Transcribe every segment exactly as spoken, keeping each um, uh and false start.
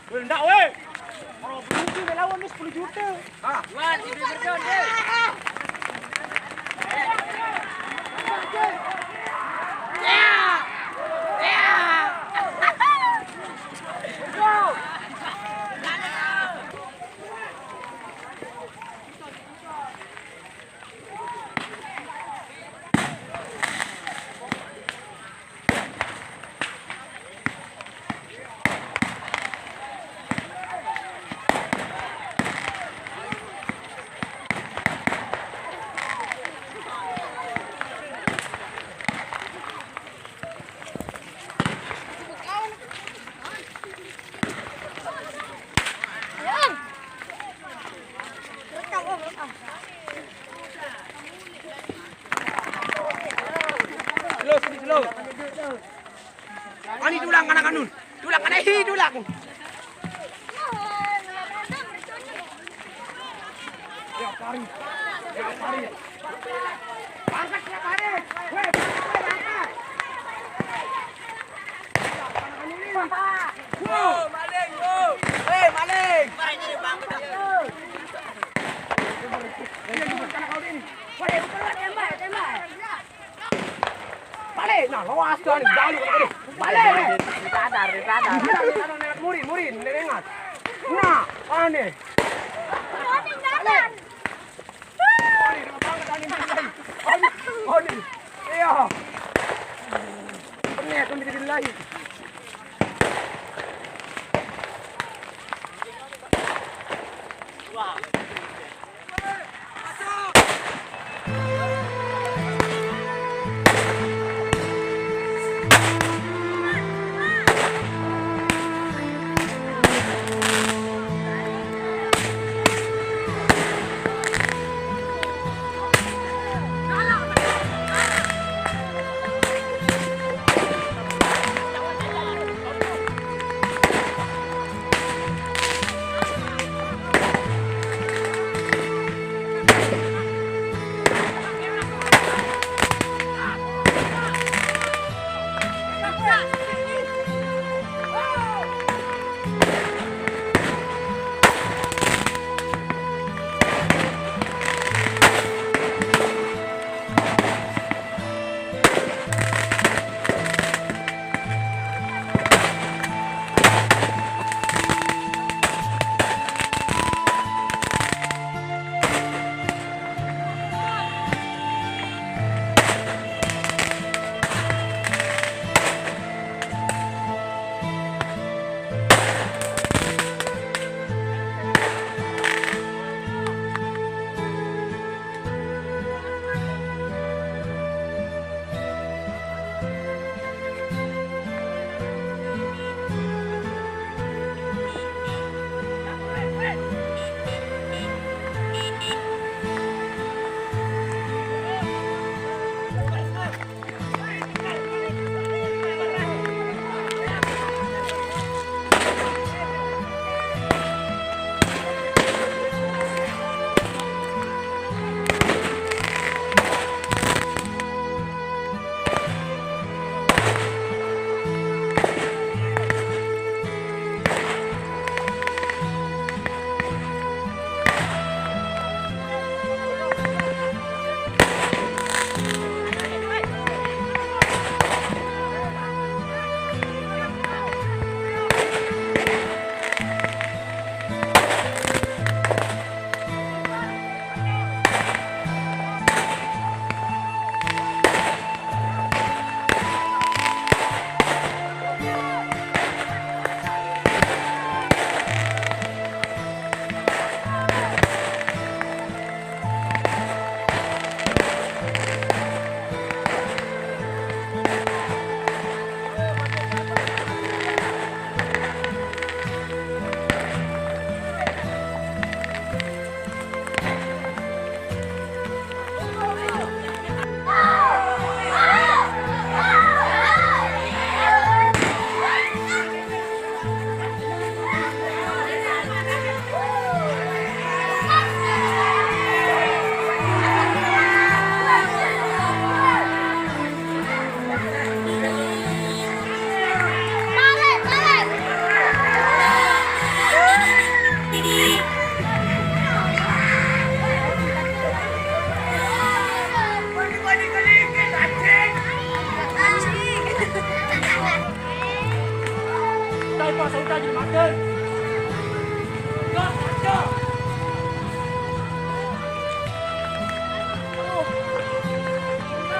Weh, ndak, weh. Kalau berhenti, dia lawan ni sepuluh juta. Ah. Wah, si Bibir John, deh. Slow, slow, slow. Ani tulang anak anun. Tulang anak hi tulang. Ya, pari. Ya, pari. Angkat ya, pari. Weh, weh, angkat. Wow, maling, wow. Weh, maling. Iya, bukan anak kau ini. Weh, bukan, tembak, tembak. Balik, nah, lawas dah ni, balik, balik. Balik. Sadar, sadar. Sadar, sadar, sadar, murid, murid, dengar. Nah, aneh. Balik. Aneh, dah banget, aneh, aneh. Aneh, aneh. Iya. Aneh, aku mikir lagi.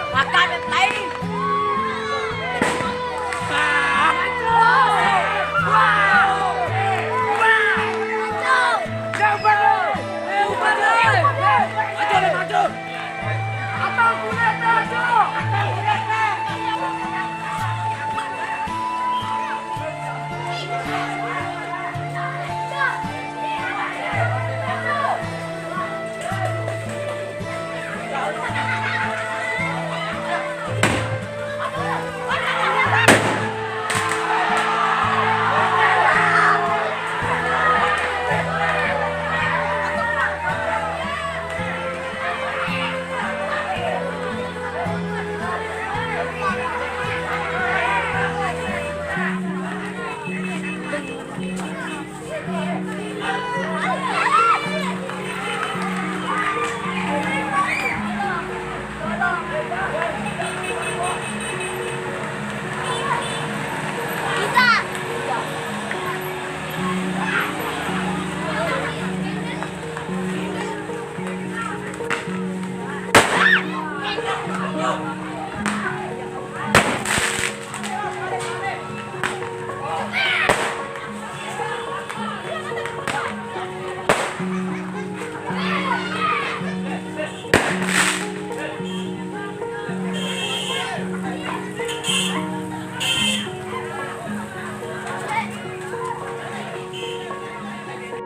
Makan yang lain.